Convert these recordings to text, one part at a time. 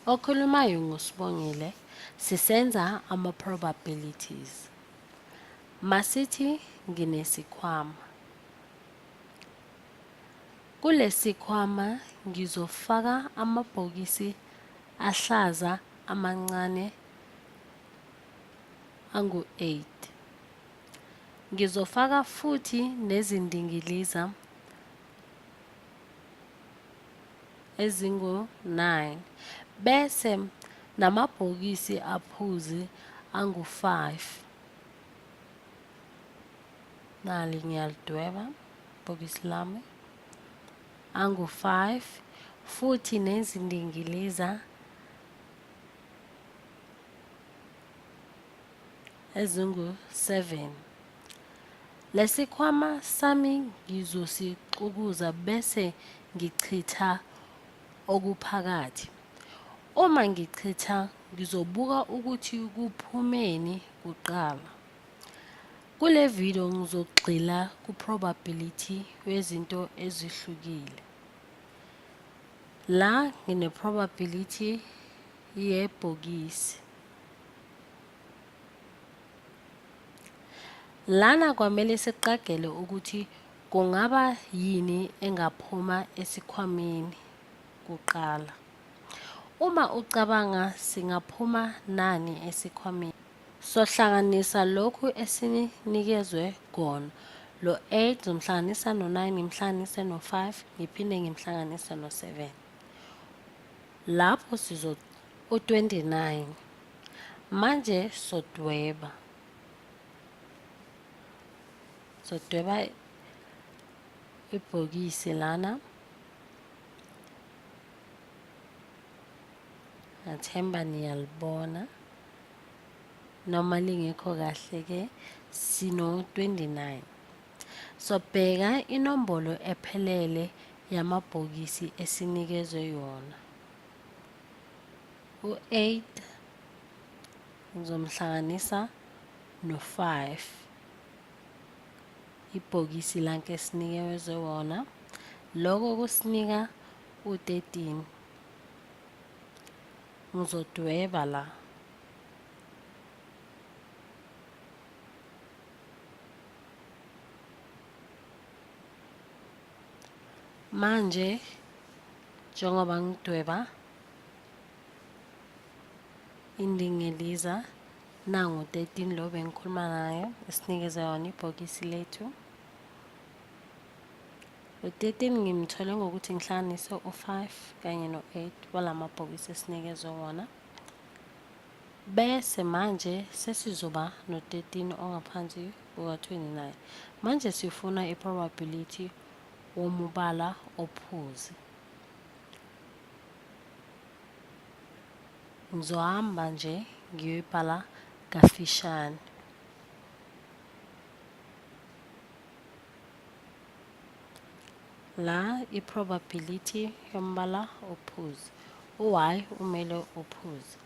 Okhulumayo nguSibongile, sisenza ama-probabilities. Masithi nginesikhwama. Kulesikhwama ngizofaka amabhokisi ahlaza amancane angu-8. Ngizofaka futhi nezindingiliza ezingu-9 bese namabhokisi aphuzi angu-5. Nali ngiyalidweba ibhokisi lami angu-5 futhi nezindingiliza ezingu-7. Lesikhwama sami ngizosixukuza bese ngichitha okuphakathi. Uma ngichitha ngizobuka ukuthi kuphumeni kuqala. Kule video ngizogxila ku-probability wezinto ezihlukile. La ngine-probability yebhokisi. Lana kwamele siqagele ukuthi kungaba yini engaphuma esikhwameni kuqala. Uma ucabanga singaphuma nani esikhwameni? Sohlanganisa lokhu esinikezwe kona. Lo 8 ngizomhlanganisa no-9 ngimhlanganise no-5 ngiphinde ngimhlanganise no-7. Lapho sizo u-29. Manje sodweba. Sodweba ibhokisi lana. Ngathemba niyalibona. Noma lingekho kahle ke sino 29. Sobheka inombolo ephelele yamabhokisi esinikezwe yona. U-8 ngizomhlanganisa no-5 ibhokisi lanke esinikezwe wona lokho kusinika u-13 ngizodweba la manje njengoba ngidweba indingiliza nangu 13 lo bengikhuluma naye esinikeza yona ibhokisi lethu. U-13 ngimthole ngokuthi ngihlanganise u-5 kanye no-8 walamabhokisi esinikezwe wona. Bese manje sesizoba no-13 ongaphansi kuka-29. Manje sifuna i-probability womubala ophuzi. Ngizohamba nje ngiyoyibhala kafishane. La i-probability yombala ophuzi. U-Y umele ophuzi.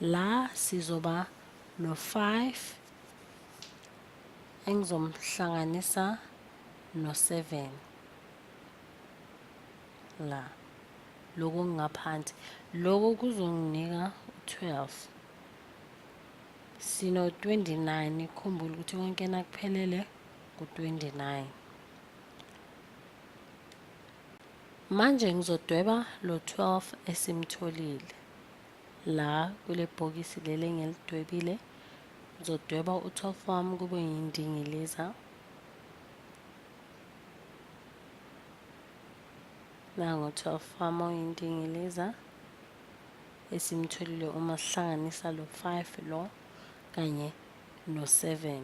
La sizoba no-5 engizomhlanganisa no-7 la. Lokhu okungaphansi lokho kuzonginika u-12 sino-29 khumbula ukuthi konke nakuphelele ku-29 manje ngizodweba lo 12 esimtholile la kule bhokisi leli engilidwebile ngizodweba u-12 wami kube yindingiliza Nangu 12 wami oyindingiliza esimtholile uma sihlanganisa lo 5 lo kanye no-7.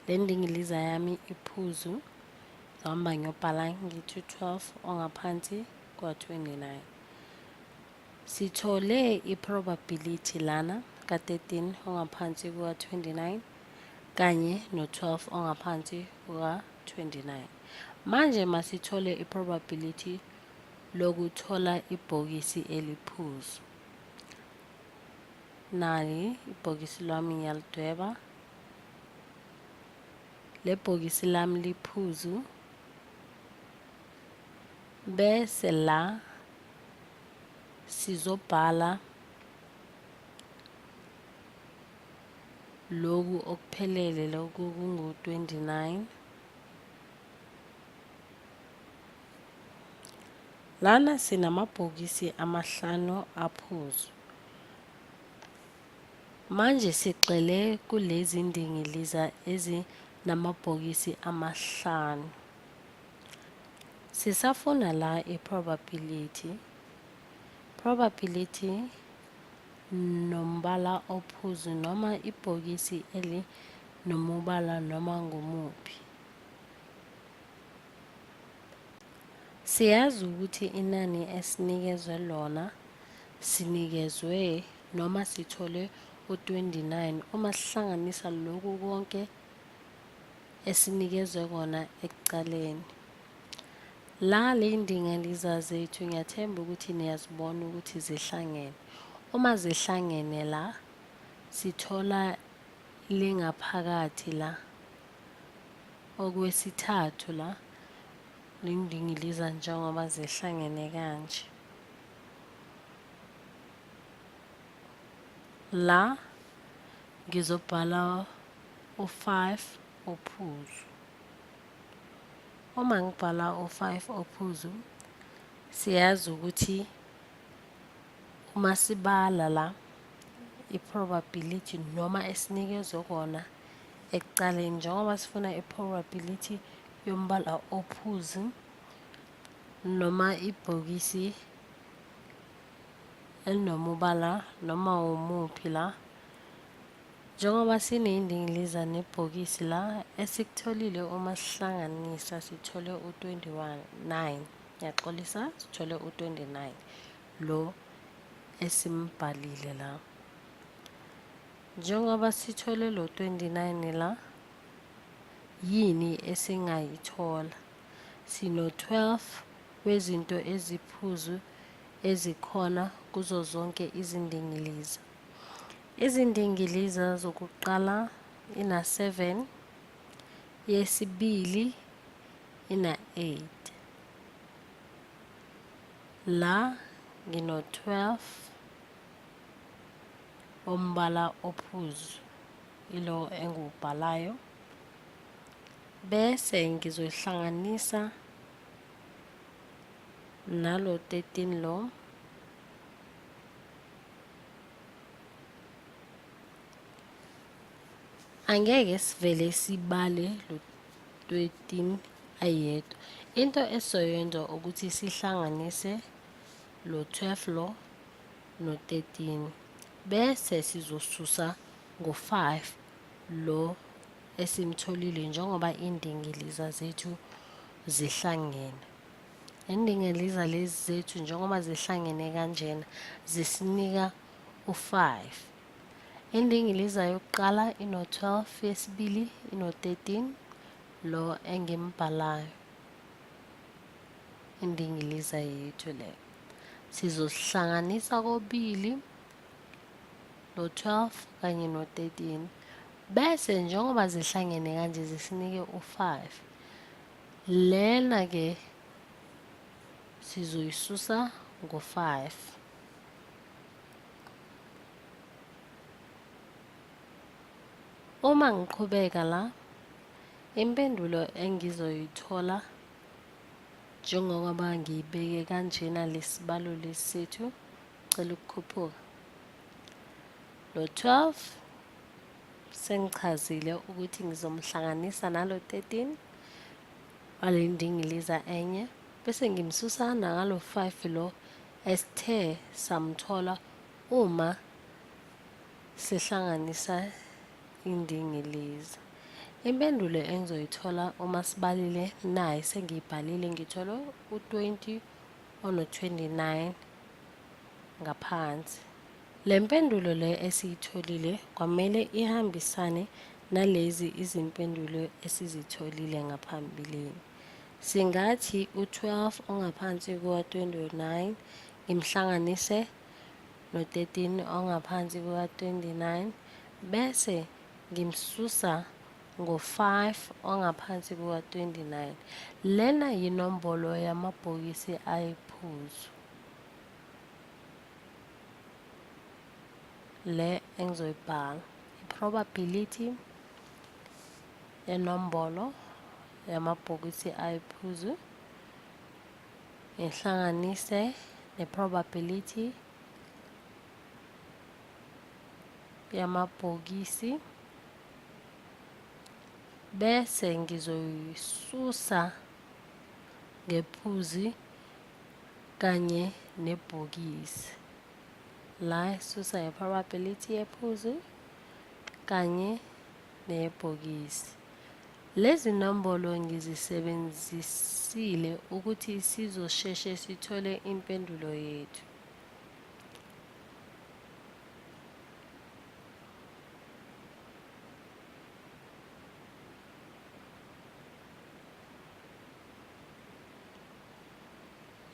Le ndingiliza yami iphuzu ngihamba ngiyobhala ngithi 12 ongaphansi kwa-29. Sithole i-probability lana ka-13 ongaphansi kuka-29 kanye no-12 ongaphansi kuka-29. Manje masithole i-probability lokuthola ibhokisi eliphuzu. Nali ibhokisi lwami ngiyalidweba. Le bhokisi lami liphuzu. Bese la Sizobhala loku okuphelele, loku kungu-29. Lana sinamabhokisi 5 aphuzu. Manje sigxile kulezi ndingiliza ezinamabhokisi 5. Sisafuna la i-probability. Probability nombala ophuzu noma ibhokisi elinomubala noma ngumuphi. Siyazi ukuthi inani esinikezwe lona, sinikezwe noma sithole u-29 uma sihlanganisa lokhu konke esinikezwe kona ekuqaleni. La le ndingiliza zethu ngiyathemba ukuthi niyazibona ukuthi zihlangene. Uma zihlangene la sithola lingaphakathi la okwesithathu la lindingiliza njengoba zihlangene kanje. La ngizobhala u-5 ophuzu. Uma ngibhala u-5 ophuzu, siyazi ukuthi uma sibala la i-probability noma esinikezwe kona ekuqaleni, njengoba sifuna i-probability yombala ophuzi noma ibhokisi elinomubala noma umuphi la, njengoba sineyindingiliza nebhokisi la esikutholile uma sihlanganisa sithole u-29, ngiyaxolisa, sithole u-29 lo esimbhalile la. Njengoba sithole lo 29 la, yini esingayithola? Sino-12 wezinto eziphuzu ezikhona kuzo zonke izindingiliza. Izindingiliza zokuqala ina-7, yesibili ina-8. La ngino-12 ombala ophuzu, ilo engiwubhalayo, bese ngizohlanganisa nalo 13 lo, angeke sivele sibale lo 13 ayedwa. Into esizoyenza ukuthi sihlanganise lo 12 lo no 13, bese sizosusa ngo-5 lo esimtholile njengoba indingiliza zethu zihlangene. Indingiliza lezi zethu njengoba zihlangene kanjena zisinika u-5. Indingiliza yokuqala ino-12, yesibili ino-13 lo engimbhalayo. Indingiliza yethu le sizosihlanganisa kobili lo 12 kanye no 13, bese njengoba zihlangene kanje zisinike u-5. Lena ke sizoyisusa ngo-5. Uma ngiqhubeka la, impendulo engizoyithola njengoba ngiyibeke kanjena lesibalo lesi sethu, cela ukukhuphuka. Lo 12 sengichazile ukuthi ngizomhlanganisa nalo 13 wale ndingiliza enye, bese ngimsusa nangalo 5 lo esithe samthola uma sihlanganisa indingiliza. Impendulo engizoyithola uma sibalile nayi sengiyibhalile, ngithole u-20 ono-29 ngaphansi. Le mpendulo le esiyitholile kwamele ihambisane nalezi izimpendulo esizitholile ngaphambilini. Singathi u-12 ongaphansi kuka-29 ngimhlanganise no-13 ongaphansi kuka-29, bese ngimsusa ngo-5 ongaphansi kuka-29. Lena yinombolo yamabhokisi ayiphuzu. Le engizoyibhala i-probability yenombolo yamabhokisi ayiphuzu ngihlanganise ne-probability yamabhokisi, bese ngizoyisusa ngephuzi kanye nebhokisi. La susa nge-probability yephuzu kanye nebhokisi. Lezi nombolo ngizisebenzisile ukuthi sizosheshe sithole impendulo yethu.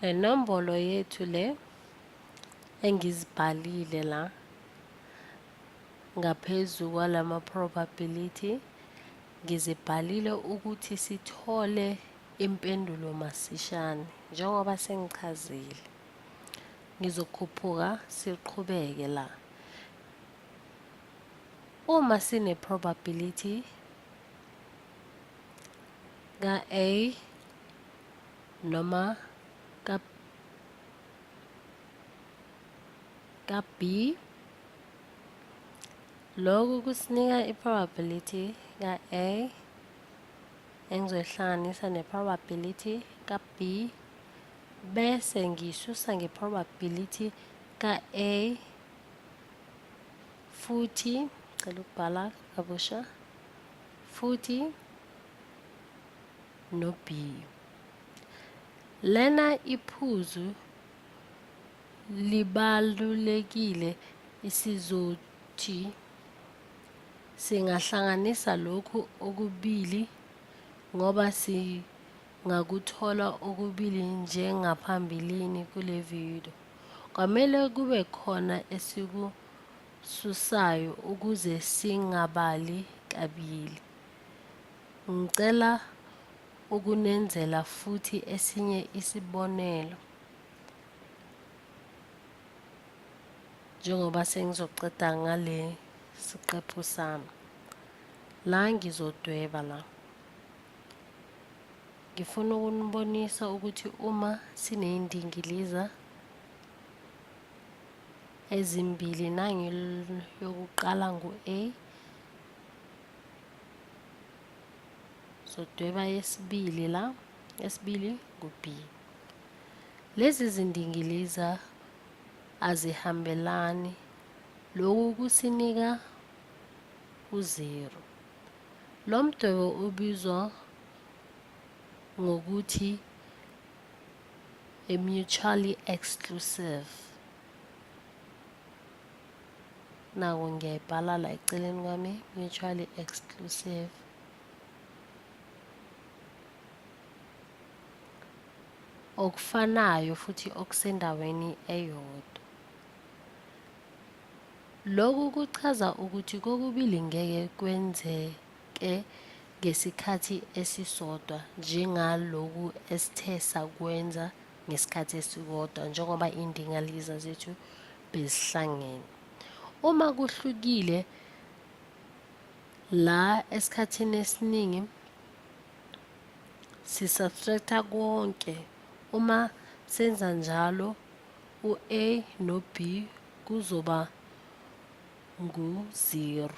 Le nombolo yethu le engizibhalile la ngaphezu kwalama probability ngizibhalile ukuthi sithole impendulo masishane njengoba sengichazile. Ngizokhuphuka siqhubeke la. Uma sine probability ka-A noma ka-B, lokhu kusinika i-probability ka-A engizoyihlanganisa ne-probability ka-B, bese ngiyisusa nge-probability ka-A futhi, cela ukubhala kabusha, futhi no-B. Lena iphuzu libalulekile, isizothi singahlanganisa lokhu okubili ngoba singakuthola okubili njengaphambilini kule video. Kwamele kube khona esikususayo ukuze singabali kabili. Ngicela ukunenzela futhi esinye isibonelo njengoba sengizoceda ngale siqephu sami. La ngizodweba la. Ngifuna ukunibonisa ukuthi uma siney'ndingiliza ezimbili, nangi yokuqala ngu-A, sodweba yesibili la, yesibili ngu-B. Lezi zindingiliza azihambelani, lokhu kusinika u-0. Lo mdwebo ubizwa ngokuthi a mutually exclusive. Naku ngiyayibhala la eceleni kwami, mutually exclusive. Okufanayo futhi okusendaweni eyodwa. Lokhu kuchaza ukuthi kokubili ngeke kwenzeke ngesikhathi esisodwa njengaloku esithe sakwenza ngesikhathi esikodwa njengoba indingaliza zethu bezihlangene. Uma kuhlukile la esikhathini esiningi sisubtracta konke. Uma senza njalo u-A no-B kuzoba ngu-0.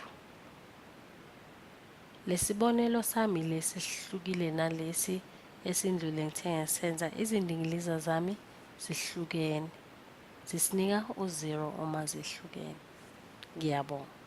Lesibonelo sami lesi sihlukile nalesi esindlule ngithe ngasenza. Izindingiliza zami zihlukene, zisinika u-0 uma zihlukene. Ngiyabonga.